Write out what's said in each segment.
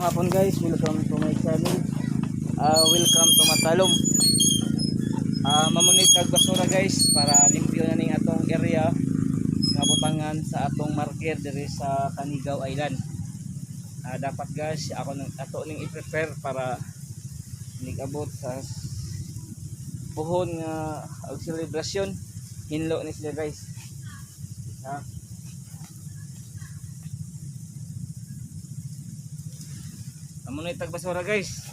Hapon, guys, welcome to my channel. Welcome to Matalom. Mamunit tag basura, guys, para limpyo na ning atong area nga butangan sa atong marker diri sa Canigao Island. Dapat, guys, ako nang ato ning i-prepare para nigabot sa puhon nga og selebrasyon, hinlo ni sila, guys. Ha? Mamunit tag basura, guys.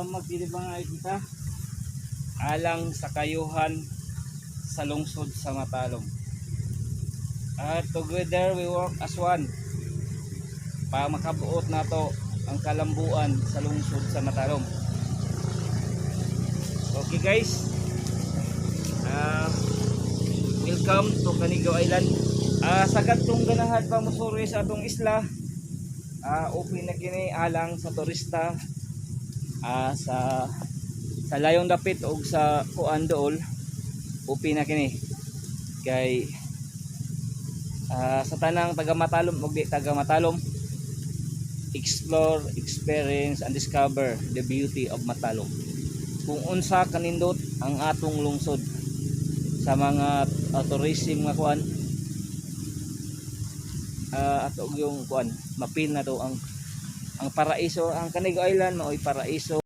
Magdilibang ay kita alang sa kayuhan sa lungsod sa Matalom. Together we work as one para makabuot nato ang kalambuan sa lungsod sa Matalom. Okay, guys. Welcome to Canigao Island. Sa kadtong ganahan pa mosuri sa atong isla, open na kini alang sa turista sa layong dapit og sa kuan dool, open na kini kay sa tanang taga Matalom ug di taga Matalom, explore, experience and discover the beauty of Matalom, kung unsa kanindot ang atong lungsod sa mga tourism nga kuan, ato yung kuan mapil na to ang paraiso, ang Canigao Island maoy paraiso.